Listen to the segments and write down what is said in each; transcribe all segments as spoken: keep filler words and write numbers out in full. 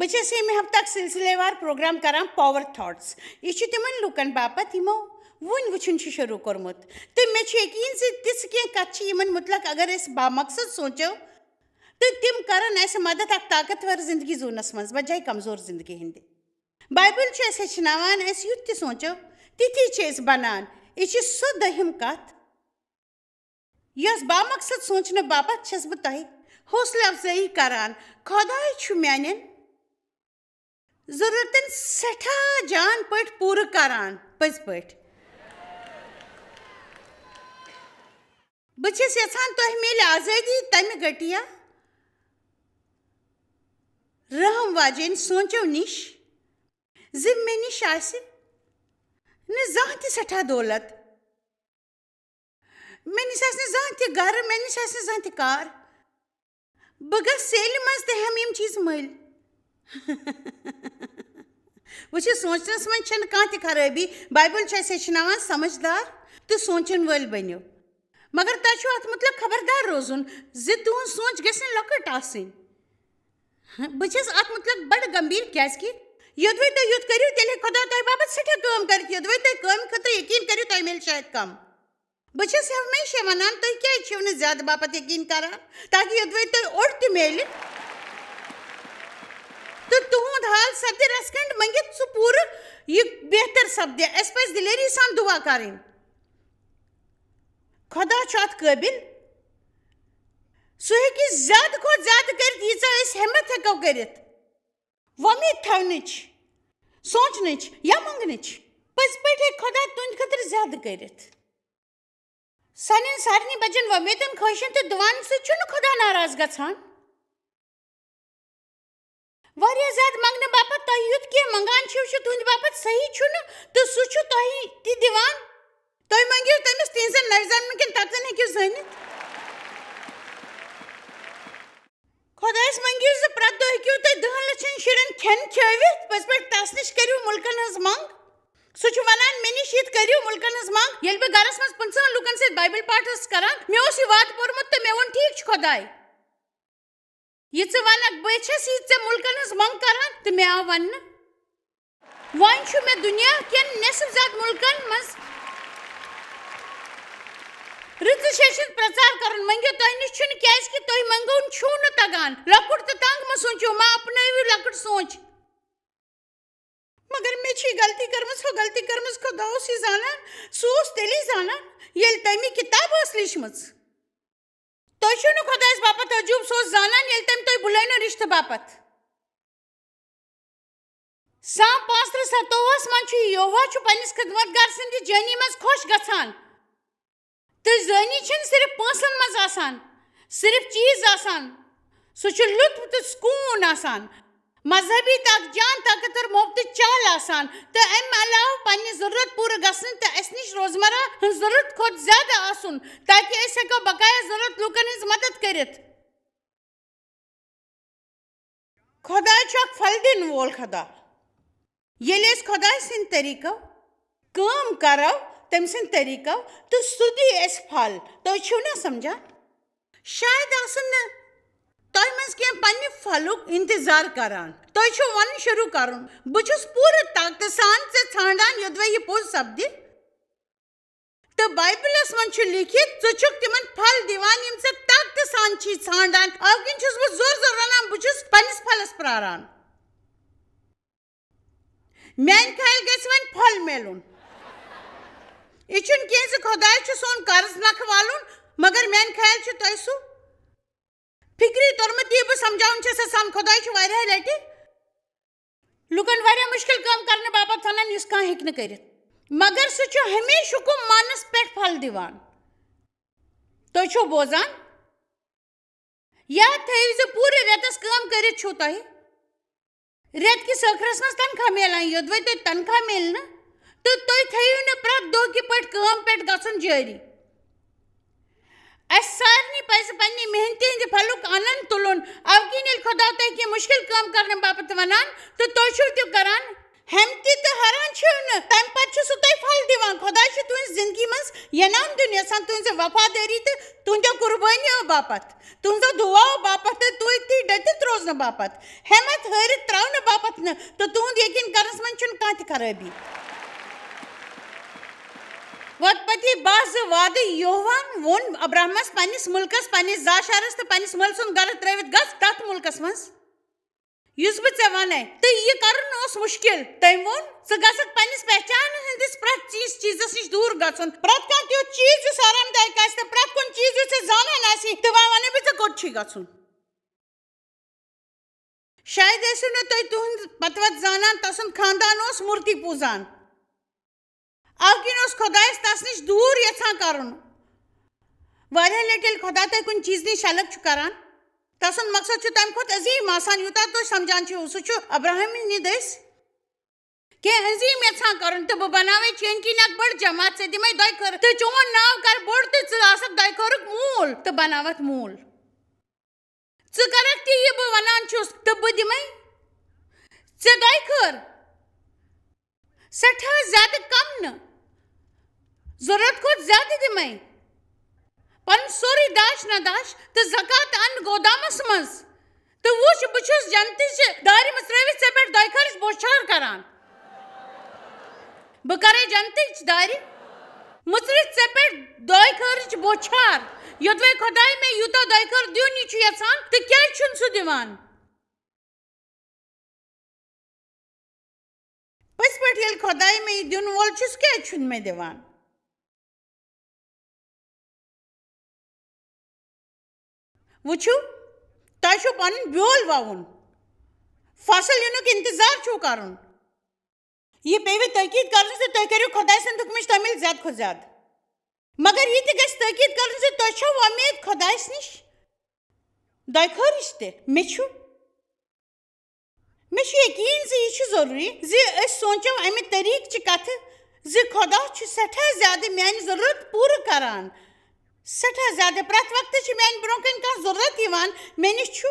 بہٕ چھَس ییٚمہِ ہفتہٕ اکھ سلسلے وار پروگرام کران، پاور تھاٹس۔ یہِ چھُ تِمن لوٗکن باپتھ یِمو وُنہِ وٕچھُن چھُ شروٗع کوٚرمُت، تہٕ مےٚ چھُ یقیٖن زِ تِژھ کینٛہہ کتھٕ چھِ یِمن مُتعلق اگر أسۍ بامقصد سونٛچو، تہٕ تِم کرن اَسہِ مدد اکھ طاقتور زندگی زونس منٛز بجایہِ کمزور زندگی ہٕنٛدِ۔ بایبل چھُ اَسہِ ہیٚچھناوان، أسۍ یُتھ تہِ سونٛچو، تِتھی چھِ أسۍ بنان۔ یہِ چھِ سۄ دٔہِم کتھ، یۄس بامقصد سونٛچنہٕ باپتھ چھَس بہٕ تۄہہِ حوصلہٕ افزٲیی کران۔ خۄداے چھُ میانٮ۪ن ضروٗرتن سٮ۪ٹھاہ جان پٲٹھۍ پوٗرٕ کران، پٔزۍ پٲٹھۍ۔ بہٕ چھَس یژھان تۄہہِ میلہِ آزٲدی تمہِ گٹیا رحم واجیٚنۍ سونٛچو نِش زِ مےٚ نِش آسہِ نہٕ زانٛہہ تہِ سٮ۪ٹھاہ دولت، مےٚ نِش آسہِ نہٕ زانٛہہ تہِ گرٕ، مےٚ نِش آسہِ نہٕ زانٛہہ تہِ کار۔ بہٕ گژھٕ سیلہِ منٛز تہٕ ہٮ۪مہٕ یِم چیٖز مٔلۍ۔ وٕچھِو، سونٛچنَس منٛز چھَنہٕ کانٛہہ تہِ خرٲبی۔ بایبل چھِ اَسہِ ہیٚچھناوان، سمجھدار تہٕ سونٛچَن وٲلۍ بٔنِو۔ مگر تۄہہِ چھُو اَتھ مُتعلِق خبردار روزُن زِ تُہٕنٛز سونٛچ گژھِ نہٕ لۄکٕٹ آسٕنۍ۔ بہٕ چھَس اَتھ مُتعلِق بڑٕ گمبھیٖر، کیٛازِکہِ یوٚدوَے تُہۍ یُتھ کٔرِو، تیٚلہِ ہیٚکہِ خۄدا تۄہہِ باپتھ سٮ۪ٹھاہ کٲم کٔرِتھ۔ یوٚدوَے تُہۍ کٲمہِ خٲطرٕ یقیٖن کٔرِو، تۄہہِ میلہِ شاید کم۔ بہٕ چھَس ہمیشہ وَنان، تُہۍ کیٛازِ چھِو نہٕ زیادٕ باپتھ یقیٖن کران، تاکہِ یوٚدوَے تۄہہِ اوٚڑ تہِ میلہِ، تہٕ تُہُنٛد حال سپدِ رژھ کھنٛڈ مٔنٛگِتھ سُہ پوٗرٕ، یہِ بہتر سپدِ۔ اَسہِ پَزِ دِلیری سان دُعا کَرٕنۍ۔ خۄدا چھُ اَتھ قٲبِل۔ سُہ ہیٚکہِ زیادٕ کھۄتہٕ زیادٕ کٔرِتھ، ییٖژاہ أسۍ ہٮ۪متھ ہٮ۪کو کٔرِتھ، وۄمید تھاونٕچ، سونٛچنٕچ یا منٛگنٕچ۔ پٔزۍ پٲٹھۍ ہیٚکہِ خۄدا تُہنٛدِ خٲطرٕ زیادٕ کٔرِتھ۔ سانٮ۪ن سارنٕے بجن وۄمیدن، خٲہشن تہٕ دُعاہن سۭتۍ چھُنہٕ خۄدا ناراض گژھان۔ واریاہ زیادٕ منٛگنہٕ باپتھ تۄہہِ یُتھ کینٛہہ منٛگان چھِو، چھُ تُہنٛدِ باپتھ صحیح چھُنہٕ، تہٕ سُہ چھُ تۄہہِ تہِ دِوان۔ تُہۍ مٔنٛگِو تٔمِس، تِہنٛزن نظرن کٮ۪ن طاقتن ہیٚکِو زٲنِتھ۔ خۄدایس مٔنٛگِو زِ پرٛٮ۪تھ دۄہ ہیٚکِو تُہۍ دَہن لَچھن شُرٮ۪ن کھٮ۪ن کھیٲوِتھ۔ پٔزۍ پٲٹھۍ تس نِش کٔرِو مُلکن ہٕنٛز منٛگ۔ سُہ چھُ وَنان، مےٚ نِش یِتھ کٔرِو مُلکن ہٕنٛز منٛگ۔ ییٚلہِ بہٕ گرس منٛز پٕنٛژٕہن لوٗکن سۭتۍ بایبل پاٹھ ٲسٕس کران، مےٚ اوس یہِ وعدٕ پوٚرمُت تہٕ مےٚ ووٚن، ٹھیٖک چھُ خۄداے، یہِ ژٕ وَنکھ، بہٕ چھَس یہِ ژےٚ مُلکن ہٕنٛز منٛگ کران، تہٕ مےٚ آو وَننہٕ۔ وۄنۍ چھُ مےٚ دُنیا کٮ۪ن نٮ۪صٕف زیادٕ مُلکن منٛز رٕژٕ شیشہِ ہُنٛد پرٛچار کرُن۔ مٔنٛگِو، تۄہہِ نِش چھُنہٕ، کیٛازِ کہِ تُہۍ مٔنٛگِو چھُو نہٕ تگان۔ لۄکُٹ تہٕ تنٛگ مہٕ سوٗنٛچِو، مہٕ اپنٲوِو لۄکٕٹ سونٛچ۔ مگر مےٚ چھِ یہِ غلطی کٔرمٕژ، ہۄ غلطی کٔرمٕژ خۄدا اوس یہِ زانان، سُہ اوس تیٚلی زانان، ییٚلہِ تٔمۍ یہِ کِتاب ٲس لیٖچھمٕژ۔ تۄہہِ چھُو نہٕ خۄدایَس باپتھ عجوٗب، سُہ اوس زانان، ییٚلہِ تٔمۍ تۄہہِ بُلٲونو رِشتہٕ باپتھ۔ سام پانٛژھ تٕرٛہ ستووُہس منٛز چھُ، یہوہ چھُ پننِس خدمت گار سٕنٛدِ جٲنی منٛز خۄش گژھان۔ تہٕ جٲنی چھِنہٕ صرف پونٛسن منٛز آسان، صرف چیٖز آسان، سُہ چھُ لطف تہٕ سکوٗن آسان، مذہبی تہٕ اکھ جان طاقتور محبتٕچ چال آسان، تہٕ امہِ علاوٕ پننہِ ضرورت پوٗرٕ گژھٕنۍ تہٕ اسہِ نِش روزمرہ ہٕنٛز ضرورت کھۄتہٕ زیادٕ آسُن، تاکہِ أسۍ ہیٚکو بقایا ضرورت لوٗکن ہٕنٛز مدد کٔرِتھ۔ خۄداے چھُ اکھ پھل دِنہٕ وول خۄدا۔ ییٚلہِ أسۍ خۄداے سٕنٛدۍ طریٖقو کٲم کرو، تٔمۍ سٕنٛدۍ طریٖقو، تہٕ سُہ دی اَسہِ پھل۔ تُہۍ چھِو نا سمجھان؟ شاید آسن نہٕ تۄہہِ منٛز کینٛہہ پننہِ پھلُک انتظار کران۔ تۄہہِ چھُو وَنُن شروٗع کرُن، بہٕ چھُس پوٗرٕ طاقتہٕ سان ژےٚ ژھانٛڈان، یوٚدوَے یہِ پوٚز سپدِ۔ تہٕ بایبلس منٛز چھُ لیٖکھِتھ، ژٕ چھُکھ تِمن پھل دِوان، یِم ژےٚ طاقتہٕ سان چھی ژھانٛڈان۔ اَوٕ کِنۍ چھُس بہٕ زور زور وَنان، بہٕ چھُس پننِس پھلس پراران۔ میانہِ خیال گژھِ وۄنۍ پھل میلُن۔ یہِ چھُنہٕ کینٛہہ زِ خۄداے چھُ سون قرض نکھٕ والُن، مگر میانہِ خیال چھُ تۄہہِ سُہ فکری توٚرمُت، یہِ بہٕ سمجھاوُن چھَس یژھان، خۄداے چھُ واریاہ لٹہِ لُکن واریاہ مُشکل کٲم کرنہٕ باپتھ ونان، یُس کانٛہہ ہیٚکہِ نہٕ کٔرِتھ، مگر سُہ چھُ ہمیشہِ حُکم ماننس پٮ۪ٹھ پھل دِوان۔ تُہۍ چھِو بوزان؟ یاد تھٲیِو زِ پوٗرٕ رٮ۪تس کٲم کٔرِتھ چھُو تۄہہِ رٮ۪تہٕ کِس ٲخرس منٛز تنخواہ میلان، یوٚدوَے تۄہہِ تنخواہ میلہِ نہٕ تہٕ تُہۍ تھٲیِو نہٕ پرٛٮ۪تھ دۄہ کہِ پٲٹھۍ کٲم پٮ۪ٹھ گژھُن جٲری۔ اَسہِ سارنٕے پَزِ پننہِ محنتہِ ہٕنٛدِ پھلُک آنند تُلُن۔ اَوٕ کِنۍ ییٚلہِ خۄدا تۄہہِ کینٛہہ مُشکِل کٲم کرنہٕ باپتھ وَنان تہٕ تُہۍ چھِو تہِ کران، ہیٚمتی تہٕ ہران چھِو نہٕ، تَمہِ پَتہٕ چھُ سُہ تۄہہِ پھل دِوان۔ خۄداے چھُ تُہٕنٛزِ زِندگی منٛز ینام دیُن یَژھان، تُہٕنٛزِ وفادٲری تہٕ تُہٕنٛدیو قُربٲنیو باپتھ، تُہٕنٛزو دُعاو باپتھ تہٕ تُہۍ تہِ ڈٔٹِتھ روزنہٕ باپتھ، ہٮ۪مت ہٲرِتھ ترٛاونہٕ باپتھ نہٕ، تہٕ تُہُنٛد یقیٖن کرنَس منٛز چھُنہٕ کانٛہہ تہِ خرٲبی۔ وۄتپتی باہ زٕ وعدٕ یوہوان ووٚن ابراہمس، پننِس مُلکس، پننِس زاشارس تہٕ پننِس مٲلۍ سُنٛد گرٕ ترٲوِتھ گژھ تتھ مُلکس منٛز، یُس بہٕ ژےٚ ونَے۔ تہٕ یہِ کرُن اوس مُشکِل۔ تٔمۍ ووٚن، ژٕ گژھکھ پننِس پہچان ہٕنٛدِس پرٛٮ۪تھ چیٖز، چیٖزس نِش دوٗر گژھُن، پرٛٮ۪تھ کانٛہہ تیُتھ چیٖز یُس آرام دایک آسہِ تہٕ پرٛٮ۪تھ کُنہِ چیٖز یُس ژےٚ زانان آسی، تہٕ وۄنۍ ونَے بہٕ ژےٚ کوٚت چھُے گژھُن۔ شاید ٲسِو نہٕ تُہۍ تُہُنٛد پتہٕ وتہٕ زانان، تسُنٛد خاندان اوس مورتی پوٗزان۔ اَوٕ کِنۍ اوس خۄدایَس تَس نِش دوٗر یَژھان کَرُن۔ واریاہ لَٹہِ ییٚلہِ خۄدا تۄہہِ کُنہِ چیٖزٕ نِش الگ چھُ کَران، تَسُنٛد مقصد چھُ تَمہِ کھۄتہٕ عظیٖم آسان، یوٗتاہ تُہۍ سَمجھان چھِو۔ سُہ چھُ ابراہِم نِدٕسۍ کینٛہہ عظیٖم یَژھان کَرُن، تہٕ بہٕ بَناوَے چٲنۍ کِنۍ اَکھ بٔڑ جماعت، ژےٚ دِمَے دۄیہِ خٲر، تہٕ چون ناو کَرٕ بوٚڑ، تہٕ ژٕ آسَکھ دۄیہِ خٲرُک موٗل، تہٕ بَناوَتھ موٗل۔ ژٕ کَرَکھ تہِ یہِ بہٕ وَنان چھُس، تہٕ بہٕ دِمَے ژےٚ دۄیہِ خٲر۔ سٮ۪ٹھاہ زیادٕ کم نہٕ، ضروٗرت کھۄتہٕ زیادٕ دِمَے۔ پنُن سورُے داش نداش تہٕ زکوٰۃ اَن گودامس منٛز۔ تہٕ وُچھ، بہٕ چھُس جنتٕچہِ دارِ مٕژرٲوِتھ ژےٚ پٮ۪ٹھ دۄیہِ خٲرٕچ بوچھار کران۔ بہٕ کرے جنتٕچ دارِ مٕژرِتھ ژےٚ پٮ۪ٹھ دۄیہِ خٲرٕچ بوچھار۔ یوٚدوَے خۄداے مےٚ یوٗتاہ دۄیہِ خٲر دیُن یہِ چھُ یژھان، تہٕ کیٛازِ چھُنہٕ سُہ دِوان؟ پٔزۍ پٲٹھۍ ییٚلہِ خۄداے مےٚ یہِ دِنہٕ وول چھُ، سُہ کیٛازِ چھُنہٕ مےٚ دِوان؟ وٕچھِو، تۄہہِ چھُو پَنُن بیول وَوُن، فصل یِنُک اِنتظار چھُو کَرُن۔ یہِ پیٚیہِ تٲکیٖد کَرُن زِ تُہۍ کٔرِو خۄداے سٕنٛدِ حُکمٕچ تعمیٖل زیادٕ کھۄتہٕ زیادٕ۔ مگر یہِ تہِ گژھِ تٲکیٖد کَرُن زِ تۄہہِ چھو وۄمید خۄدایَس نِش دۄیہِ خٲرٕچ تہِ۔ مےٚ چھُ، مےٚ چھُ یقیٖن زِ یہِ چھُ ضروٗری زِ أسۍ سونٛچو اَمہِ طریٖقہٕ چہِ کَتھٕ زِ خۄدا چھُ سٮ۪ٹھاہ زیادٕ میٛانہِ ضروٗرت پوٗرٕ کران۔ سٮ۪ٹھاہ زیادٕ پرٛٮ۪تھ وقتہٕ چھِ میٛانہِ برٛونٛہہ کَنہِ کانٛہہ ضروٗرت یِوان، مےٚ نِش چھُ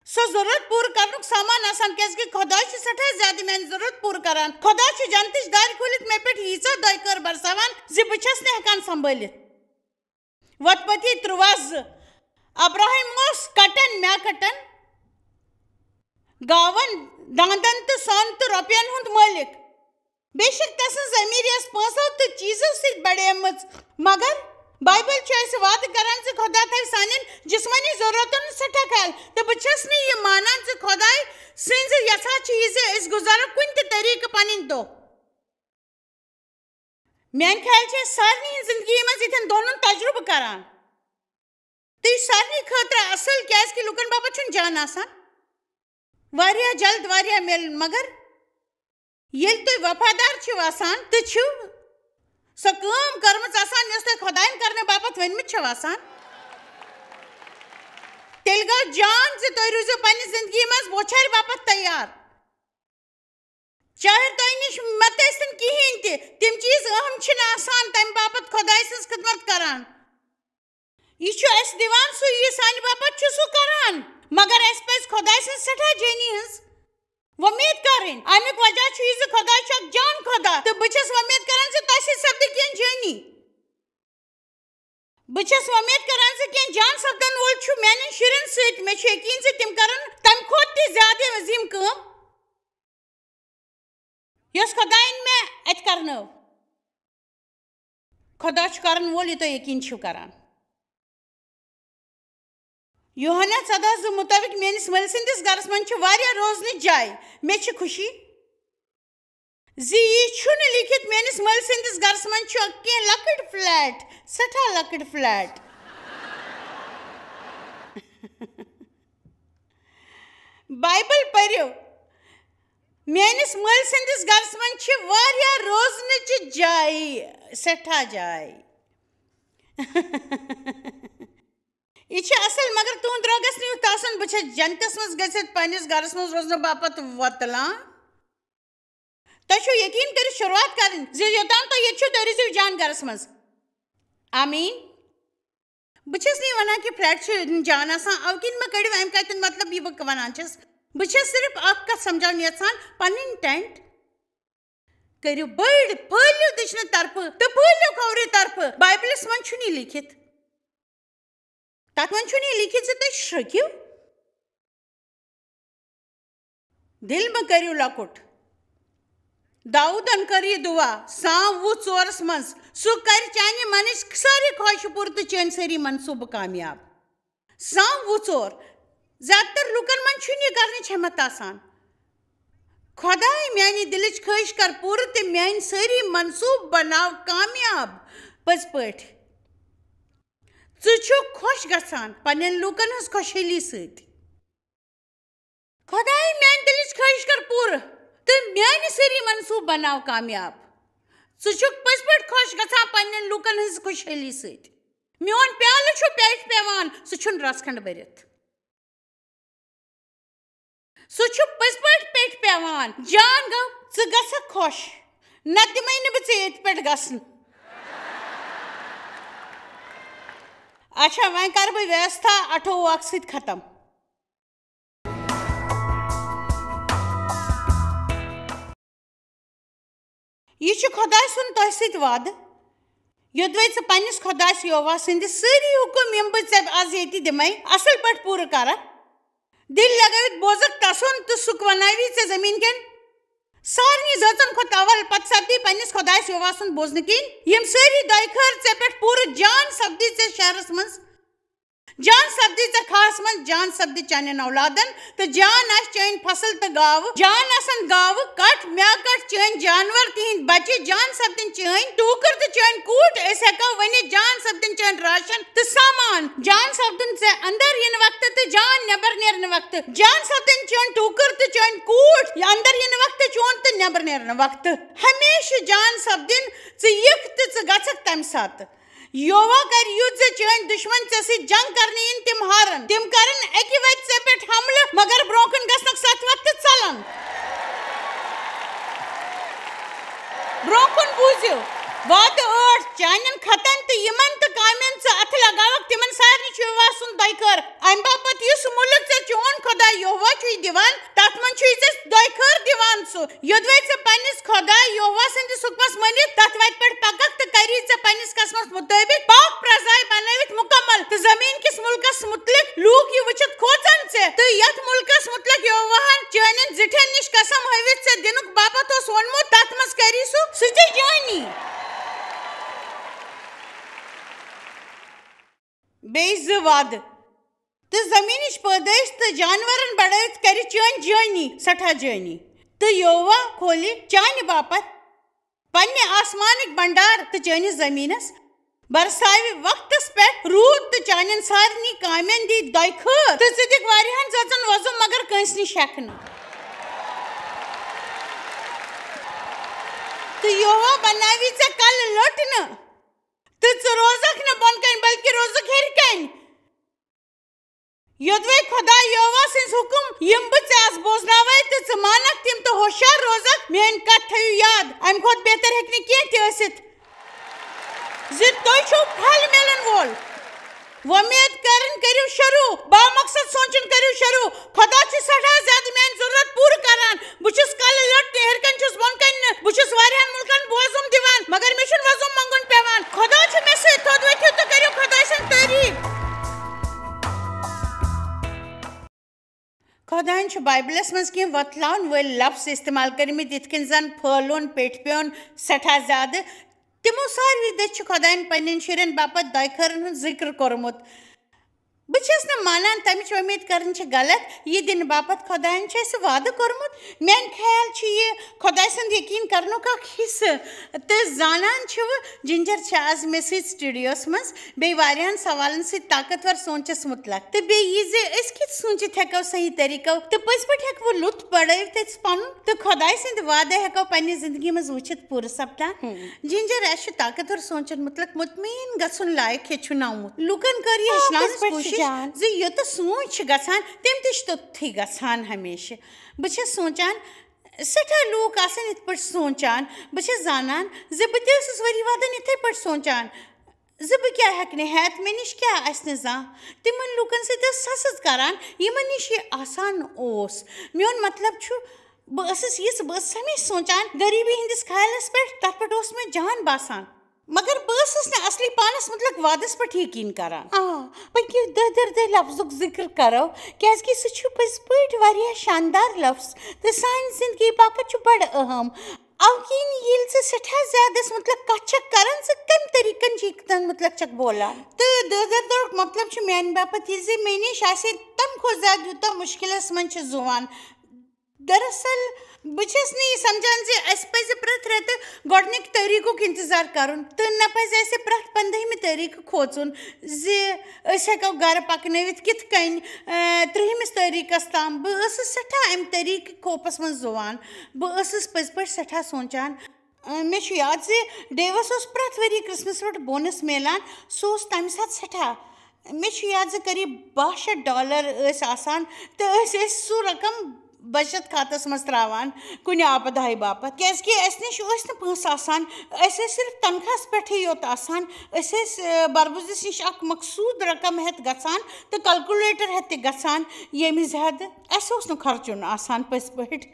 سۄ ضروٗرت پوٗرٕ کرنُک سامان آسان، کیٛازِکہِ خۄداے چھُ سٮ۪ٹھاہ زیادٕ میٛانہِ ضروٗرت پوٗرٕ کران۔ خۄدا چھُ جنتٕچ دارِ کھوٗلِتھ مےٚ پٮ۪ٹھ ییٖژاہ دۄیہِ خٲر برساوان زِ بہٕ چھَس نہٕ ہٮ۪کان سنبھٲلِتھ۔ وۄتپتی ترٛواہ زٕ۔ ابراہیم اوس کٹن میاکٹن، گاون، داندن تہٕ سۄن تہٕ رۄپین ہُنٛد مٲلِک۔ بے شک تسٕنٛز أمیٖری ٲس پونٛسو تہٕ چیٖزو سۭتۍ بڑیمٕژ، مگر بایبل چھُ اَسہِ وعدٕ کران زِ خۄدا تھاوِ سانٮ۪ن جسمٲنی ضروٗرتن ہُنٛد سٮ۪ٹھاہ خیال۔ تہٕ بہٕ چھَس نہٕ یہِ مانان زِ خۄداے سٕنٛزِ یژھان چھِ یہِ زِ أسۍ گُزارو کُنہِ تہِ طریٖقہٕ پنٕنۍ دۄہ۔ میانہِ خیال چھِ أسۍ سارنٕے ہٕنٛز زندگی منٛز یِتھٮ۪ن دۄہن ہُنٛد تجربہٕ کران۔ تہٕ یہِ چھُ سارنٕے خٲطرٕ اصل، کیازِ کہِ لُکن باپتھ چھُنہٕ جان آسان۔ واریاہ جلد واریاہ میلُن، مگر ییٚلہِ تُہۍ وفادار چھِو آسان تہٕ چھِو سۄ کٲم کٔرمٕژ آسان، یۄس تۄہہِ خۄدایَن کرنہٕ باپتھ ؤنمٕژ چھَو آسان، تیٚلہِ گوٚو جان زِ تُہۍ روٗزِو پننہِ زندگی منٛز بوچھارِ باپتھ تیار۔ چاہے تۄہہِ نِش مت ٲسِن کِہیٖنۍ تہِ، تِم چیٖز اہم چھِنہٕ آسان، تَمہِ باپتھ خۄداے سٕنٛز خدمت کران۔ یہِ چھُ اَسہِ دِوان سُہ، یہِ سانہِ باپتھ چھُ سُہ کران۔ مگر اَسہِ پَزِ خۄداے سٕنٛز سٮ۪ٹھاہ جٲنی ہٕنٛز وۄمید کرٕنۍ۔ اَمیُک وجہ چھُ یہِ زِ خۄداے چھُ اکھ جان خۄدا، تہٕ بہٕ چھَس وۄمید کران زِ تۄہہِ سۭتۍ سپدِ کینٛہہ جٲنی۔ بہٕ چھَس وۄمید کران زِ کینٛہہ جان سپدن وول چھُ میانٮ۪ن شُرٮ۪ن سۭتۍ۔ مےٚ چھُ یقیٖن زِ تِم کرن تَمہِ کھۄتہٕ تہِ زیادٕ عظیٖم کٲم، یۄس خۄدایَن مےٚ اَتہِ کرنٲو۔ خۄدا چھُ کرن وول، یہِ تُہۍ یقیٖن چھِو کران۔ یوحنا ژۄداہ زٕ مُطٲبِق میٲنِس مٲلۍ سٕنٛدِس گرس منٛز چھِ واریاہ روزنٕچ جایہِ۔ مےٚ چھِ خوشی زِ یہِ چھُنہٕ لیٖکھِتھ، میٲنِس مٲلۍ سٕنٛدِس گرس منٛز چھُ کینٛہہ لۄکٕٹۍ فلیٹ، سٮ۪ٹھاہ لۄکٕٹۍ فلیٹ۔ بایبل پٔرِو۔ میٲنِس مٲلۍ سٕنٛدِس گرس منٛز چھِ واریاہ روزنٕچہِ جایہِ، سٮ۪ٹھاہ جایہِ۔ یہِ چھِ اصل، مگر تُہُنٛد درٛوگ گژھِ نہٕ یُتھ آسُن، بہٕ چھَس جنتس منٛز گٔژھِتھ پننِس گرس منٛز روزنہٕ باپتھ وۄتلان۔ تۄہہِ چھُو یقیٖن کٔرِتھ شروٗعات کرٕنۍ زِ یوٚتام تُہۍ ییٚتہِ چھِو، تُہۍ روٗزِو جان گرس منٛز۔ آمیٖن۔ بہٕ چھَس نہٕ یہِ وَنان کہِ فلیٹ چھِ جان آسان، اَوٕ کِنۍ مہ کٔڑِو اَمہِ کَتھِ ہُنٛد مطلب یہِ بہٕ وَنان چھَس۔ بہٕ چھَس صرف اَکھ کَتھ سَمجھاوٕنۍ یَژھان، پَنٕنۍ ٹٮ۪نٛٹ کٔرِو بٔڑۍ، پھٔہلِو دٔچھنہِ طرفہٕ تہٕ پھٔہلِو کھوورِ طرفہٕ۔ بایبلس منٛز چھُنہٕ یہِ لیکھِتھ۔ تتھ منٛز چھُنہٕ یہِ لیکھِتھ زِ تُہۍ شرٛوٚکِو۔ دِل مہٕ کٔرِو لۄکُٹ۔ داوٗدن کٔر یہِ دُعا سام وُہ ژورس منٛز، سُہ کرِ چانہِ منٕچ سٲری خواہشہٕ پوٗرٕ تہٕ چٲنۍ سٲری منصوٗبہٕ کامیاب۔ سام وُہ ژور۔ زیادٕ تر لوٗکن منٛز چھُنہٕ یہِ کرنٕچ ہٮ۪متھ آسان۔ خۄداے، میانہِ دِلٕچ خٲہِش کر پوٗرٕ تہٕ میانہِ سٲری منصوٗبہٕ بناو کامیاب۔ پٔزۍ پٲٹھۍ، ژٕ چھُکھ خۄش گژھان پننٮ۪ن لوٗکن ہٕنٛز خۄشحٲلی سۭتۍ۔ خۄداے، میانہِ دِلٕچ خٲہِش کر پوٗرٕ تہٕ میانہِ سٲری منصوٗبہٕ بناو کامیاب۔ ژٕ چھُکھ پٔزۍ پٲٹھۍ خۄش گژھان پننٮ۪ن لوٗکن ہٕنٛز خۄشحٲلی سۭتۍ۔ میون پیالہٕ چھُ پیٹھ پیوان، سُہ چھُنہٕ رژھ کھنڈ بٔرِتھ۔ سُہ چھُ پٔزۍ پٲٹھۍ پیٹھ پیوان۔ جان گوٚو، ژٕ گژھکھ خۄش، نتہٕ دِمے نہٕ بہٕ ژےٚ ییٚتہِ پٮ۪ٹھ گژھنہٕ۔ اچھا، وۄنۍ کرٕ بہٕ ویوستھا اَٹھووُہ اکھ سۭتۍ ختم۔ یہِ چھُ خۄداے سُنٛد تۄہہِ سۭتۍ وعدٕ، یوٚدوَے ژٕ پننِس خۄدایَس یہوہ سٕنٛدِ سٲری حُکم، یِم بہٕ ژےٚ از ییٚتہِ دِمے، اصل پٲٹھۍ پوٗرٕ کرکھ۔ دِل لگٲوِتھ بوزکھ تسُنٛد تہٕ سُہ ونناوی ژےٚ زٔمیٖن کٮ۪ن سارنٕے زٲژن کھۄتہٕ اول۔ پتہٕ سپدی پننِس خۄدایَس یہوہ سُنٛد بوزنہٕ کِنۍ یِم سٲری دۄیہِ خٲر ژےٚ پٮ۪ٹھ پوٗرٕ۔ جان سپدی ژےٚ شہرس منٛز، جان سپدی ژےٚ کھاہس منٛز، جان سپدی چانٮ۪ن اولادن، تہٕ جان آسہِ چٲنۍ فصل تہٕ گاوٕ۔ جان آسن گاوٕ، کٹھ، میا کٹھ، چٲنۍ جانور، تِہنٛدۍ بچہِ، جان سپدن چٲنۍ ٹوٗکر تہٕ چٲنۍ کوٗٹھۍ۔ أسۍ ہٮ۪کو ؤنِتھ، جان سپدن چٲنۍ راشن تہٕ سامان۔ جان سپدن ژےٚ اندر یِنہٕ وقتہٕ تہٕ جان نٮ۪بر نیرنہٕ وقتہٕ۔ جان سپدن چٲنۍ ٹوٗکر تہٕ چٲنۍ کوٗٹھۍ، اندر یِنہٕ وقتہٕ چون تہٕ نٮ۪بر نیرنہٕ وقتہٕ۔ ہمیشہٕ جان سپدن ژٕ یِکھ تہٕ ژٕ گژھکھ تمہِ ساتہٕ۔ یہوہ کرِ یُتھ زِ چٲنۍ دشمن ژےٚ سۭتۍ جنگ کرنہٕ یِن، تِم ہارن۔ تِم کرن اکہِ وتہِ ژےٚ پٮ۪ٹھ حملہٕ، مگر برونٛہہ کُن گژھنکھ ستھ وقتہٕ ژلن۔ برونٛہہ کُن بوٗزِو، وعدٕ ٲٹھ، چانٮ۪ن خطن تہٕ یِمن تہٕ کامٮ۪ن ژٕ اتھٕ لگاوکھ، تِمن سارنٕے چھُ یہوہ سُنٛد دۄیہِ خٲر۔ امہِ باپتھ یُس مُلک ژےٚ چون خۄداے یہوہ چھُے دِوان، تتھ منٛز چھُے ژےٚ دۄیہِ خٲر دِوان سُہ، یوٚدوَے ژےٚ پننِس خۄداے یہوہ سٕنٛدِس حُکمس مٲنِتھ تتھ وتہِ پٮ۪ٹھ پککھ تہٕ کری ژےٚ پننِس قسمس مُطٲبق پاک پرزاے بنٲوِتھ مُکمل، تہٕ زمین کِس مُلکس مُتعلق لوٗکھ یہِ وٕچھِتھ کھوژن ژےٚ، تہٕ یتھ مُلکس مُتعلق یہوہن چٲنٮ۪ن زِٹھٮ۪ن نِش قسم ہٲوِتھ ژےٚ دِنُک باپتھ اوس وونمُت، تتھ منٛز کری سُہ سُہ ژےٚ جٲنی۔ بیٚیہِ زٕ وعدٕ۔ تہٕ زمینٕچ پٲدٲیِش تہٕ جانورن بڑٲوِتھ کرِ چٲنۍ جٲنی سٮ۪ٹھاہ جٲنی۔ تہٕ یہوہ کھولہِ چانہِ باپتھ پننہِ آسمانٕکۍ بنڈار تہٕ چٲنِس زمینس برساوِ وقتس پٮ۪ٹھ روٗد تہٕ چانٮ۪ن سارنٕے کامٮ۪ن دِ دۄیہِ خٲر۔ تہٕ ژٕ دِکھ واریاہن زٲژن وۄزُم، مگر کٲنٛسہِ نِش ہٮ۪کھ نہٕ۔ تہٕ یہوہ بناوِ ژےٚ کلہٕ لٔٹ نہٕ، تہٕ ژٕ روزکھ نہٕ بۄن کنۍ، بلکہِ روزکھ ہیٚرِ کنۍ۔ یوٚدوَے خۄداے یہوہ سٕنٛز حُکم، یِم بہٕ ژےٚ از بوزناوے، تہٕ ژٕ مانکھ تِم تہٕ ہوشیار روزکھ، میٲنۍ کتھ تھٲیِو یاد، امہِ کھۄتہٕ بہتر ہیٚکہِ نہٕ کینٛہہ تہِ ٲسِتھ زِ تُہۍ چھِو پھل میلن وول۔ وۄمید کرٕنۍ کٔرِو شروع، بامقصد سونٛچُن کٔرِو شروع۔ خۄدا چھُ سٮ۪ٹھاہ زیادٕ میٲنۍ ضروٗرت پوٗرٕ کران۔ بہٕ چھُس کلہٕ لٔٹ، نہٕ ہیٚرِ کنۍ چھُس بۄن کنۍ نہٕ۔ بہٕ چھُس واریاہن مُلکن وۄزُم دِوان، مگر مےٚ چھُنہٕ وۄزُم منٛگُن پٮ۪وان۔ خۄدا چھُ مےٚ سۭتۍ۔ تھوٚد ؤتھِو تہٕ کٔرِو خۄداے سٕنٛز تعریٖف۔ خۄدایَن چھُ بایبلَس منٛز کینٛہہ وۄتلاون وٲلۍ لفظ استعمال کٔرمٕتۍ، یِتھ کٔنۍ زَن پھٲلُن، پیٚٹھۍ پیوٚن، سٮ۪ٹھاہ زیادٕ۔ تِمو ساروٕے دٔسۍ چھُ خۄدایَن پنٛنٮ۪ن شُرٮ۪ن باپتھ دۄیہِ خٲرَن ہُنٛد ذِکر کوٚرمُت۔ بہٕ چھَس نہٕ مانان، تَمِچ وۄمید کَرٕنۍ چھِ غلط۔ یہِ دِنہٕ باپتھ خۄدایَن چھُ اَسہِ وعدٕ کوٚرمُت۔ میٛانہِ خیال چھُ یہِ خۄداے سُنٛد یقیٖن کَرنُک اَکھ حصہٕ۔ تہٕ زانان چھِوٕ، جِنجَر چھِ آز مےٚ سۭتۍ studio-یَس منٛز، بیٚیہِ واریاہَن سوالَن سۭتۍ طاقتور سونٛچَس مُتلق۔ تہٕ بیٚیہِ یہِ زِ أسۍ کِتھ سوٗنٛچِتھ ہٮ۪کو صحیح طریٖقو تہٕ پٔزۍ پٲٹھۍ ہٮ۪کہٕ وٕ لُطف بڑٲوِتھ أسۍ پَنُن تہٕ خۄداے سٕنٛدۍ وعدٕ ہٮ۪کو پنٛنہِ زِندگی منٛز وٕچھِتھ پوٗرٕ سپدان۔ ہم۔ جِنجَر، اَسہِ چھُ طاقتور سونٛچَن مُتلق مطمئن گژھُن لایق ہیٚچھُناوُن۔ لوٗکَن کٔر یہِ آ، ہیٚچھناونٕچ پٔزۍ پٲٹھۍ چھِ کوٗشِش جان۔ زِ یوٗتاہ سونٛچ چھِ گژھان، تَمہِ تہِ چھِ توٚتتھٕے گژھان ہمیشہٕ۔ بہٕ چھَس سونٛچان، سٮ۪ٹھاہ لوٗکھ آسَن یِتھ پٲٹھۍ سونٛچان۔ بہٕ چھَس زانان زِ بہٕ تہِ ٲسٕس ؤری وادَن یِتھَے پٲٹھۍ سونٛچان زِ بہٕ کیٛاہ ہٮ۪کہٕ نہٕ ہٮ۪تھ، مےٚ نِش کیٛاہ آسہِ نہٕ زانٛہہ۔ تِمَن لوٗکَن سۭتۍ ٲس سَسٕز کَران، یِمَن نِش یہِ آسان اوس۔ میون مطلب چھُ، بہٕ ٲسٕس یِژھ، بہٕ ٲسٕس ہمیشہِ سونٛچان غریٖبی ہٕنٛدِس خیالَس پٮ۪ٹھ، تَتھ پٮ۪ٹھ اوس مےٚ جان باسان۔ مگر بہٕ ٲسٕس نہٕ اصلی پانَس مُتعلِق وعدَس پٮ۪ٹھ یقیٖن کران۔ آ، پٔکِو دٔدٕر دٔدٕر لفظُک ذِکر کرو، کیازِ کہِ سُہ چھُ پٔزۍ پٲٹھۍ واریاہ شاندار لفظ تہٕ سانہِ زندگی باپتھ چھُ بڑٕ اہم۔ اَوٕ کِنۍ ییٚلہِ ژٕ سٮ۪ٹھاہ زیادٕ أسۍ مُتعلِق کَتھ چھَکھ کران، ژٕ کَمہِ طریٖقَن چھِ یِتھ کٔنۍ مُتعلِق چھَکھ بولان؟ تہٕ دٔدٕر دٔدرُک مطلب چھُ میانہِ باپتھ یہِ زِ مےٚ نِش آسہِ ہے تَمہِ کھۄتہٕ زیادٕ یوٗتاہ مُشکِلَس منٛز چھِ زُوان۔ دراصل، بہٕ چھَس نہٕ یہِ سمجھان زِ اَسہِ پَزِ پرٛٮ۪تھ رٮ۪تہٕ گۄڈٕنِکۍ تٲریٖخُک انتظار کرُن تہٕ نہ پَزِ اَسہِ پرٛٮ۪تھ پنٛدہمہِ تٲریٖخہٕ کھوژُن زِ أسۍ ہٮ۪کو گرٕ پکنٲوِتھ کِتھ کٔنۍ، اے، ترٛہمِس تٲریٖخس تام۔ بہٕ ٲسٕس سٮ۪ٹھاہ اَمہِ طریٖقہٕ خوفس منٛز زُوان۔ بہٕ ٲسٕس پٔزۍ پٲٹھۍ سٮ۪ٹھاہ سونٛچان۔ اے، مےٚ چھُ یاد زِ ڈیوس اوس پرٛٮ۪تھ ؤری کرسمس پٮ۪ٹھ بونس میلان۔ سُہ اوس تَمہِ ساتہٕ سٮ۪ٹھاہ مےٚ چھُ یاد زِ قریب باہ شیٚتھ ڈالر ٲسۍ آسان تہٕ أسۍ ٲسۍ سُہ رقم بچت کھاتس منٛز تراوان کُنہِ آپدہاے باپتھ، کیازِ کہِ اَسہِ نِش ٲسۍ نہٕ پونٛسہٕ آسان، أسۍ ٲسۍ صرف تنخواہس پٮ۪ٹھٕے یوت آسان۔ أسۍ ٲسۍ، آ، بربُزِس نِش اکھ مخصوٗص رقم ہٮ۪تھ گژھان تہٕ calculator ہٮ۪تھ تہِ گژھان، ییٚمہِ زیادٕ اَسہِ اوس نہٕ خرچُن آسان پٔزۍ پٲٹھۍ۔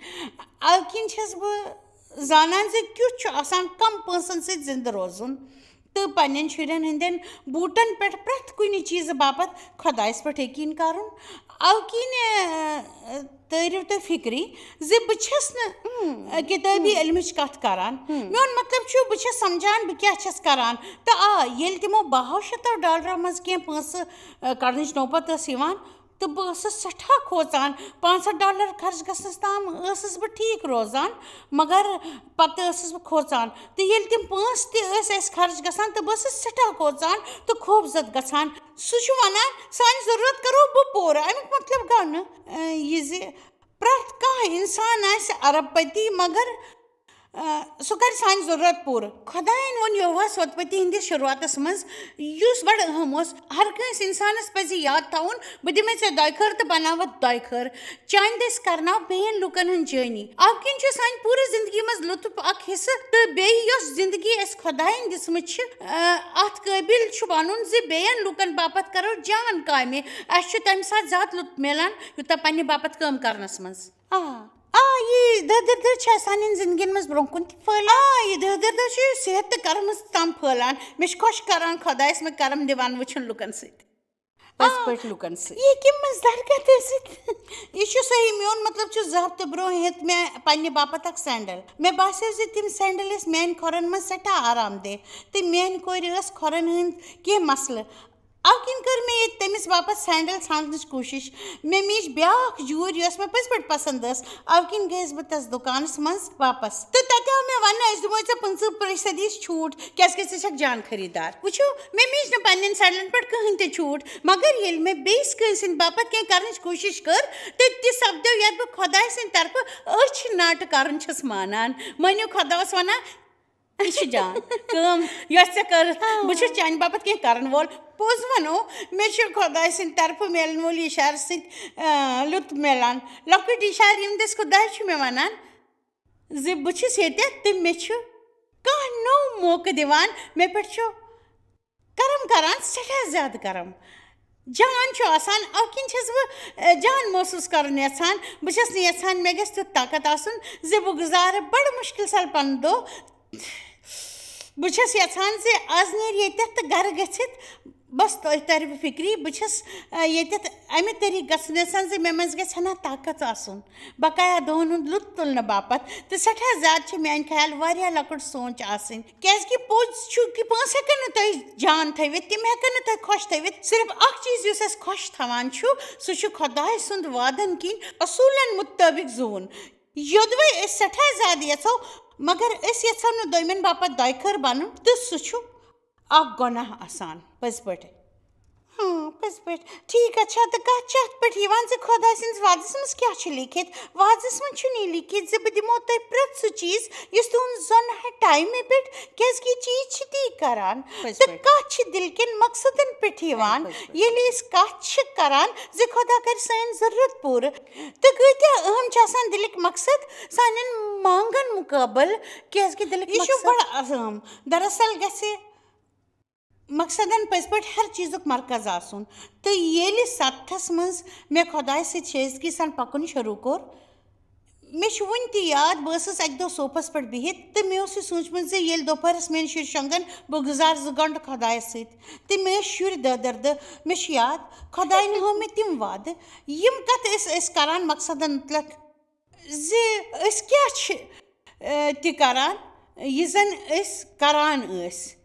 اَوٕ کِنۍ چھَس بہٕ زانان زِ کیُتھ چھُ آسان کم پونٛسن سۭتۍ زِندٕ روزُن۔ تہٕ پننٮ۪ن شُرٮ۪ن ہٕنٛدٮ۪ن بوٗٹن پٮ۪ٹھ پرٛٮ۪تھ کُنہِ چیٖزٕ باپتھ خۄدایس پٮ۪ٹھ یقیٖن کرُن۔ اَوٕ کِنۍ، اَ، تٲرِو تُہۍ فِکری زِ بہٕ چھَس نہٕ، اۭں، اَ، کِتٲبی اۭں۔ علمٕچ کَتھ کران۔ اۭں۔ میون مطلب چھُ، بہٕ چھَس سمجھان بہٕ کیٛاہ چھَس کران۔ تہٕ آ، ییٚلہِ تِمو باہو شیٚتو ڈالرو منٛز کینٛہہ پونٛسہٕ، اَ، کڑنٕچ نوبت ٲس یِوان، تہٕ بہٕ ٲسٕس سٮ۪ٹھاہ کھوژان۔ پانٛژھ ہَتھ ڈالر خرٕچ گژھنَس تام ٲسٕس بہٕ ٹھیٖک روزان، مگر پَتہٕ ٲسٕس بہٕ کھوژان۔ تہٕ ییٚلہِ تِم پونٛسہٕ تہِ ٲسۍ اَسہِ خرٕچ گژھان، تہٕ بہٕ ٲسٕس سٮ۪ٹھاہ کھوژان تہٕ خوفزد گژھان۔ سُہ چھُ وَنان، "سانہِ ضروٗرت کَرو بہٕ پوٗرٕ۔" اَمیُک مطلب گوٚو نہٕ، اَ، یہِ زِ پرٛٮ۪تھ کانٛہہ اِنسان آسہِ ارب پتی، مگر، اَ، سُہ کَرِ سانہِ ضروٗرت پوٗرٕ۔ خۄدایَن ووٚن یوحس وۄتپتی ہٕنٛدِس شروٗعاتَس منٛز، یُس بڑٕ اہم اوس، ہر کٲنٛسہِ اِنسانَس پَزِ یاد تھاوُن، "بہٕ دِمَے ژےٚ دۄیہِ خٲر تہٕ بناوَتھ دۄیہِ خٲر۔" چانہِ دٔسۍ کرناو بیٚین لوٗکن ہٕنٛز جٲنی۔ اَوٕ کِنۍ چھُ سانہِ پوٗرٕ زِندگی منٛز لطف اکھ حصہٕ، تہٕ بیٚیہِ یۄس زِندگی اَسہِ خۄدایَن دِژمٕژ چھِ، اَ، اَتھ قٲبِل چھُ وَنُن زِ بیٚین لوٗکن باپتھ کرو جان کامہِ۔ اَسہِ چھُ تَمہِ ساتہٕ زیادٕ لطف میلان، یوٗتاہ پننہِ باپتھ کٲم کرنَس منٛز۔ آ، آ، یہِ دٔدٕر دٔدٕر چھِ اَسہِ سانٮ۪ن زِندگین منٛز برٛونٛہہ کُن تہِ پھٔہلان۔ آ، یہِ دٔدٕر دٔدٕر چھِ صحت تہٕ کرمس تام پھٔہلان۔ مےٚ چھُ خۄش کران خۄدایَس مےٚ کرم دِوان وٕچھُن لُکن سۭتۍ۔ پٔزۍ آ، پٲٹھۍ لُکن سۭتۍ۔ یہِ کَمہِ منٛز درگاہ تہِ ٲسِتھ؟ یہِ چھُ صحیح۔ میون مطلب چھُ، زٕ ہفتہٕ برونٛہہ ہیٚتۍ مےٚ پننہِ باپتھ اکھ سینڈل۔ مےٚ باسیو زِ تِم سینڈل ٲسۍ میانہِ کھۄرن منٛز سٮ۪ٹھاہ آرام دہ، تہٕ میانہِ کورِ ٲس کھۄرن ہٕنٛدۍ کینٛہہ مسلہٕ۔ اَوٕ کِنۍ کٔر مےٚ ییٚتہِ تٔمِس باپتھ سینڈل ژھانڈنٕچ کوٗشِش۔ مےٚ میج بیٛاکھ جوٗرۍ، یۄس مےٚ پٔزۍ پٲٹھۍ پسنٛد ٲس۔ اَوٕ کِنۍ گٔیَس بہٕ تَس دُکانَس منٛز واپس۔ تہٕ تَتہِ آو مےٚ وَننہٕ، "أسۍ دِمو ژےٚ پٕنٛژٕہ فیٖصدی چھوٗٹ، کیٛازِکہِ ژٕ چھَکھ جان خریٖدار۔" وٕچھِو، مےٚ میج نہٕ پنٛنٮ۪ن سینڈلَن پٮ۪ٹھ کٕہٕنۍ تہِ چھوٗٹ۔ مگر ییٚلہِ مےٚ بیٚیِس کٲنٛسہِ ہِنٛدِ باپتھ کینٛہہ کَرنٕچ کوٗشِش کٔر، تہٕ تہِ سَپدیو، یَتھ بہٕ خۄداے سٕنٛدِ طرفہٕ أچھ ناٹہٕ کَرُن چھَس مانان۔ مٲنِو، خۄداہَس وَنان، یہِ چھِ جان کٲم یۄس ژےٚ کٔرٕتھ۔ آ۔ بہٕ چھُس چانہِ باپتھ کینٛہہ کرن وول۔ پوٚز وَنو، مےٚ چھُ خۄداے سٕنٛدِ طرفہٕ میلن وول یہِ اِشارٕ سۭتۍ، آ، لُطف میلان۔ لۄکُٹ اِشارٕ ییٚمہِ دٔسۍ خۄداے چھُ مےٚ وَنان زِ بہٕ چھُس ییٚتٮ۪تھ تہٕ مےٚ چھُ کانٛہہ نوٚو موقعہٕ دِوان، مےٚ پٮ۪ٹھ چھُ کرم کران، سٮ۪ٹھاہ زیادٕ کرم۔ جان چھُ آسان، اَوٕ کِنۍ چھَس بہٕ، آ، جان محسوٗس کرُن یَژھان۔ بہٕ چھَس نہٕ یَژھان مےٚ گژھِ تیُتھ طاقت آسُن زِ بہٕ گُزارٕ بڑٕ مُشکِل سان پنُن دۄہ۔ بہٕ چھَس یَژھان زِ آز نیرِ ییٚتٮ۪تھ تہٕ گَرٕ گٔژھِتھ بَس تۄہہِ تَرِ وۄنۍ فِکری، بہٕ چھَس، آ، ییٚتٮ۪تھ اَمہِ طریٖقہٕ گژھُن یَژھان زِ مےٚ منٛز گژھِ ہنا طاقت آسُن، بقایا دۄہَن ہُنٛد لُطف تُلنہٕ باپتھ۔ تہٕ سٮ۪ٹھاہ زیادٕ چھِ میٛانہِ خیال واریاہ لۄکٕٹ سونٛچ آسٕنۍ، کیٛازِکہِ پوٚز چھُ کہِ پونٛسہٕ ہٮ۪کَن نہٕ تۄہہِ جان تھٲوِتھ، تِم ہٮ۪کَن نہٕ تۄہہِ خۄش تھٲوِتھ۔ صرف اَکھ چیٖز یُس اَسہِ خۄش تھاوان چھُ، سُہ چھُ خۄداے سُنٛد وعدَن کِنۍ اصوٗلَن مُطٲبِق زُوُن۔ یوٚدوَے أسۍ سٮ۪ٹھاہ زیادٕ یَژھو، مگر أسۍ یَژھو نہٕ دوٚیمٮ۪ن باپتھ دۄیہِ خٲر بَنُن، تہٕ سُہ چھُ اَکھ گۄناہ آسان، پٔزۍ پٲٹھۍ۔ ہاں، پٔزۍ پٲٹھۍ۔ ٹھیٖک ہا چھا، تہٕ کَتھ چھِ اَتھ پٮ۪ٹھ یِوان زِ خۄداے سٕنٛدِس وعدَس منٛز کیٛاہ چھُ لیٖکھِتھ؟ وعدَس منٛز چھُنہٕ یہِ لیٖکھِتھ زِ بہٕ دِمو تۄہہِ پرٛٮ۪تھ سُہ چیٖز یُس تُہُنٛد زوٚن ہا ٹایمہِ پٮ۪ٹھ، کیٛازِکہِ یہِ چیٖز چھِ تی کَران۔ پٔزۍ تہٕ پٲٹھۍ۔ کَتھ چھِ دِل کٮ۪ن مقصدَن پٮ۪ٹھ یِوان؟ پٔزۍ پٲٹھۍ۔ ییٚلہِ أسۍ کَتھ چھِ کَران زِ خۄدا کَرِ سٲنۍ ضروٗرت پوٗرٕ، تہٕ کۭتیٛاہ اہم چھِ آسان دِلٕکۍ مقصد سانٮ۪ن مانٛگَن مُقابل، کیٛازِکہِ دِلٕکۍ یہِ چھُ مقصد بڑٕ اہم۔ دراصل گژھِ مقصدن پٔزۍ پٲٹھۍ ہر چیٖزُک مرکز آسُن۔ تہٕ ییٚلہِ سطحس منٛز مےٚ خۄدایہِ سۭتۍ شٲیِزگی سان پکُن شروٗع کوٚر، مےٚ چھُ وُنہِ تہِ یاد، بہٕ ٲسٕس اَکہِ دۄہ صوفَس پٮ۪ٹھ بِہِتھ تہٕ مےٚ اوس یہِ سوٗنٛچمُت زِ ییٚلہِ دُپہرَس میٛٲنۍ شُرۍ شۄنٛگَن، بہٕ گُزارٕ زٕ گھنٹہٕ خۄدایَس سۭتۍ۔ تہٕ مےٚ ٲسۍ شُرۍ دٔدٕر دٔ-، مےٚ چھُ یاد، خۄدایَن ہٲو مےٚ تِم وعدٕ، یِم کَتھ ٲسۍ أسۍ کَران مقصدَن مُتعلق زِ أسۍ کیٛاہ چھِ، اے، تہِ کَران، یہِ زَن أسۍ کَران ٲسۍ۔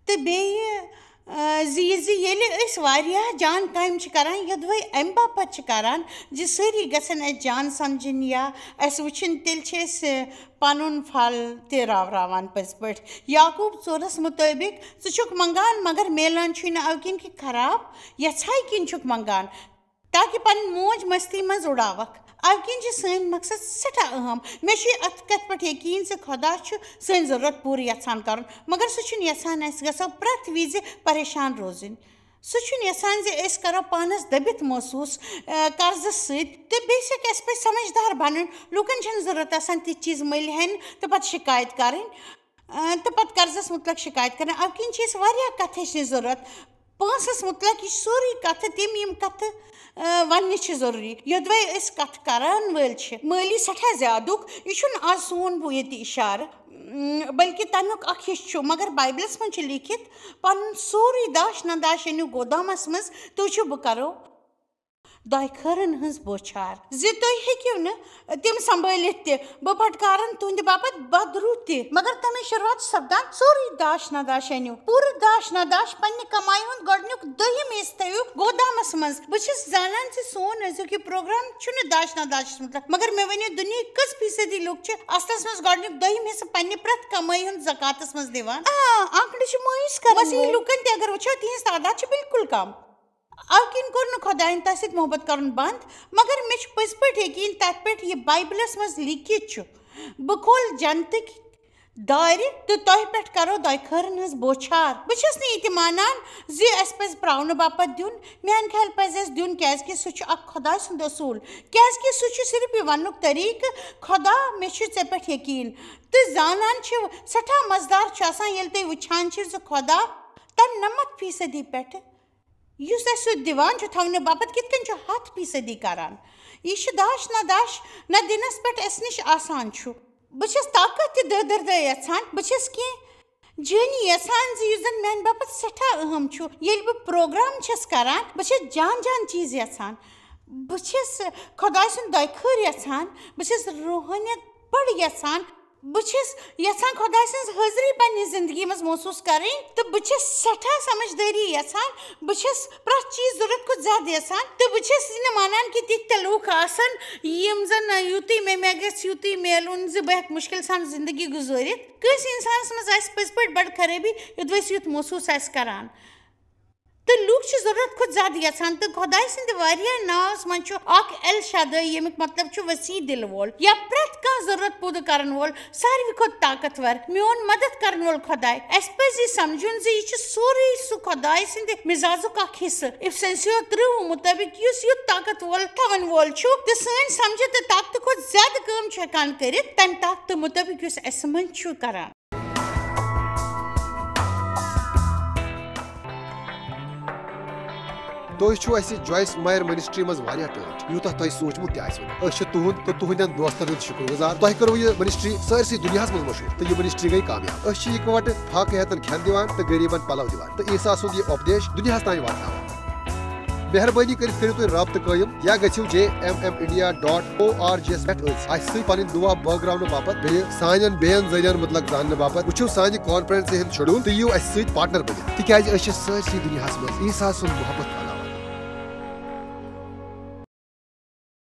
تہٕ بیٚیہِ، آ، زِ یہِ زِ ییٚلہِ أسۍ واریاہ جان کامہِ چھِ کَران، یوٚدوَے اَمہِ باپَتھ چھِ کَران زِ سٲری گژھن اَسہِ جان سَمجھِنۍ یا اَسہِ وٕچھِنۍ، تیٚلہِ چھِ أسۍ، آ، پَنُن پھل تہِ راوراوان پٔزۍ پٲٹھۍ۔ یعقوٗب ژورَس مُطٲبِق، ژٕ چھُکھ منٛگان، مگر میلان چھُے نہٕ اَوٕ کِنۍ کہِ خراب یَژھایہِ کِنۍ چھُکھ منٛگان، تاکہِ پنٕنۍ موج مستی منٛز اُڑاوکھ۔ اَمہِ کِنۍ چھِ سٲنۍ مقصد سٮ۪ٹھاہ اہم۔ مےٚ چھُ اَتھ کَتھِ پٮ۪ٹھ یقیٖن زِ خۄدا چھُ سٲنۍ ضروٗرت پوٗرٕ یَژھان کَرُن، مگر سُہ چھُنہٕ یَژھان اَسہِ گژھو پرٛٮ۪تھ وِزِ پریشان روزٕنۍ۔ سُہ چھُنہٕ یَژھان زِ أسۍ کَرو پانَس دٔبِتھ محسوٗس، اَ، قرضہٕ سۭتۍ، تہٕ بیٚیہِ چھِ اَسہِ پَزِ سَمجھدار بَنُن، لوٗکَن چھَنہٕ ضروٗرت آسان تِتھۍ چیٖز مٔلۍ ہٮ۪نۍ تہٕ پَتہٕ شِکایت کَرٕنۍ۔ آ، تہٕ پتہٕ قرضس مُتعلق شِکایت کران۔ اَمہِ کِنۍ چھِ أسۍ واریاہ کتھٕ ہیٚچھنٕچ ضروٗرت۔ پونٛسس مُتعلق یہِ چھِ سورُے کتھٕ، تِم یِم کتھٕ، آ، وننہِ چھِ ضروٗری۔ یوٚدوَے أسۍ کتھٕ کرن وٲلۍ چھِ مٲلی سٮ۪ٹھاہ زیادُک، یہِ چھُنہٕ آز سون بہٕ ییٚتہِ اِشارٕ، م، بلکہِ تَمیُک اکھ حصہٕ چھُ۔ مگر بایبلس منٛز چھُ لیٖکھِتھ، "پنُن سورُے داش نداش أنِو گودامس منٛز، تُہۍ چھِو بہٕ کرو دۄیہِ خٲرن ہٕنٛز بوچھار زِ تُہۍ ہیٚکِو نہٕ تِم سنبھٲلِتھ تہِ۔ بہٕ پھٹکارن تُہنٛدِ باپتھ بدرو تہِ۔" مگر تمے شروٗعات چھِ سپدان، سورُے داش نداش أنِو، پوٗرٕ داش نداش پننہِ کمایہِ ہُنٛد گۄڈنیُک دوٚیِم حصہٕ تھٲیِو گودامس منٛز۔ بہٕ چھَس زانان زِ سون أزیُک یہِ پروگرام چھُنہٕ داش نداشس مُتعلق، مگر مےٚ ؤنِو، دُنیہٕکۍ کٔژ فیصدی لوٗکھ چھِ اصلس منٛز گۄڈنیُک دوٚیِم حصہٕ پننہِ پرٛٮ۪تھ کمٲے ہُنٛد زکاتس منٛز دِوان؟ آ، آنکڑٕ چھِ مٲیوٗس کرن مسیحی وٲلۍ۔ لوٗکن تہِ اگر وٕچھو، تِہنٛز تعداد چھِ بالکل کم۔ اَوٕ کِنۍ کوٚر نہٕ خۄدایَن تۄہہِ سۭتۍ محبت کَرُن بنٛد، مگر مےٚ چھُ پٔزۍ پٲٹھۍ یقیٖن تَتھ پٮ۪ٹھ، یہِ بایبلَس منٛز لیٖکھِتھ چھُ، "بہٕ کھولہٕ جنتٕکۍ دارِ تہٕ تۄہہِ پٮ۪ٹھ کَرو دۄیہِ خٲرَن ہٕنٛز بوچھار۔" بہٕ چھَس نہٕ یہِ تہِ مانان زِ اَسہِ پَزِ پرٛاونہٕ باپتھ دیُن۔ میٛانہِ خیال پَزِ اَسہِ دیُن، کیٛازِکہِ سُہ چھُ اَکھ خۄداے سُنٛد اصوٗل، کیٛازِکہِ سُہ چھُ صرف یہِ وَننُک طریٖقہٕ، "خۄدا، مےٚ چھُ ژےٚ پٮ۪ٹھ یقیٖن۔" تہٕ زانان چھِ، سٮ۪ٹھاہ مزٕدار چھُ آسان، ییٚلہِ تُہۍ وٕچھان چھِو زِ خۄدا تَمہِ نَمَتھ فیٖصدی پٮ۪ٹھٕ یُس اَسہِ سُہ دِوان چھُ تھاونہٕ باپتھ، کِتھ کٔنۍ چھُ ہَتھ فیٖصدی کران؟ یہِ چھُ داش نہ داش نہ دِنَس پٮ۪ٹھ اَسہِ نِش آسان چھُ۔ بہٕ چھَس طاقت تہِ دٲدٕر دٲے یَژھان۔ بہٕ چھَس کینٛہہ جٲنی یَژھان زِ یُس زَن میٛانہِ باپتھ سٮ۪ٹھاہ اہم چھُ۔ ییٚلہِ بہٕ پروگرام چھَس کران، بہٕ چھَس جان جان چیٖز یَژھان۔ بہٕ چھَس خۄداے سُنٛد دۄیہِ خٲر یَژھان۔ بہٕ چھَس روحٲنیت بٔڑ یَژھان۔ بہٕ چھَس یَژھان خۄداے سٕنٛز حٲضری پنٛنہِ زِندگی منٛز محسوٗس کَرٕنۍ، تہٕ بہٕ چھَس سٮ۪ٹھاہ سَمجھدٲری یَژھان۔ بہٕ چھَس پرٛٮ۪تھ چیٖز ضوٚرَتھ کھۄتہٕ زیادٕ یَژھان، تہٕ بہٕ چھَس یہِ نہٕ مانان کہِ تِتھۍ تہِ لوٗکھ آسَن، یِم زَن نہٕ یُتُے مےٚ، مےٚ گژھِ یُتُے میلُن زِ بہٕ ہٮ۪کہٕ مُشکِل سان زِندگی گُزٲرِتھ۔ کٲنٛسہِ اِنسانَس منٛز آسہِ پٔزۍ پٲٹھۍ بَڑٕ خرٲبی، یوٚدوَے سُہ یُتھ محسوٗس آسہِ کَران۔ تہٕ لوٗکھ چھِ ضروٗرت کھۄتہٕ زیادٕ یَژھان، تہٕ خۄداے سٕنٛدِ واریاہ ناوَس منٛز چھُ اکھ ایل شادٲے، ییٚمیُک مطلب چھُ وسیع دِل وول یا پرٛٮ۪تھ کانٛہہ ضروٗرت پوٗرٕ کرن وول، ساروی کھۄتہٕ طاقتور، میون مدد کرن وول خۄداے۔ اَسہِ پَزِ یہِ سمجھُن زِ یہِ چھُ سورُے سُہ خۄداے سٕنٛدِ مِزازُک اکھ حصہٕ، افسنسیو ترٛہ مُطٲبِق، یُس یُتھ طاقتور تھاوَن وول چھُ تہٕ سٲنۍ سمجھِ تہٕ طاقتہٕ کھۄتہٕ زیادٕ کٲم چھُ ہٮ۪کان کٔرِتھ، تَمہِ طاقتہٕ مُطٲبِق یُس اَسہِ منٛز چھُ کران۔ تُہۍ چھِو اَسہِ جویِس مایر منسٹری منٛز واریاہ ٹٲٹھۍ، یوٗتاہ تۄہہِ سوٗنٛچمُت تہِ آسِوٕ نہٕ۔ أسۍ چھِ تُہُنٛد تہٕ تُہٕنٛدٮ۪ن دوستن ہُنٛد شُکر گُزار۔ تۄہہِ کٔروٕ یہِ منسٹری سٲرسٕے دُنیاہَس منٛز مشہوٗر تہٕ یہِ منسٹری گٔے کامیاب۔ أسۍ چھِ یِکہٕ وٹہٕ فاقہٕ ہیتن کھٮ۪ن دِوان تہٕ غریٖبن پلو دِوان تہٕ عیسیٰ سُنٛد یہِ اُپدیش دُنیاہَس تام واتناوان۔ مہربٲنی کٔرِتھ کٔرِو تُہۍ رابطہٕ قٲیِم یا گٔژھِو J M M India dot O R G یَس پٮ۪ٹھ أسۍ اَسہِ سۭتۍ پنٕنۍ دُعا بٲگراونہٕ باپتھ، بیٚیہِ سانٮ۪ن بیٚین ذٔریعن مُتعلق زاننہٕ باپتھ۔ وٕچھِو سانہِ کانفرنسہِ ہُنٛد شیڈول تہٕ یِیِو اَسہِ سۭتۍ پارٹنر بٔنِتھ، تِکیازِ أسۍ چھِ سٲرسٕے دُنیاہَس منٛز عیسیٰ سُنٛد محبت پھٔہلاوان۔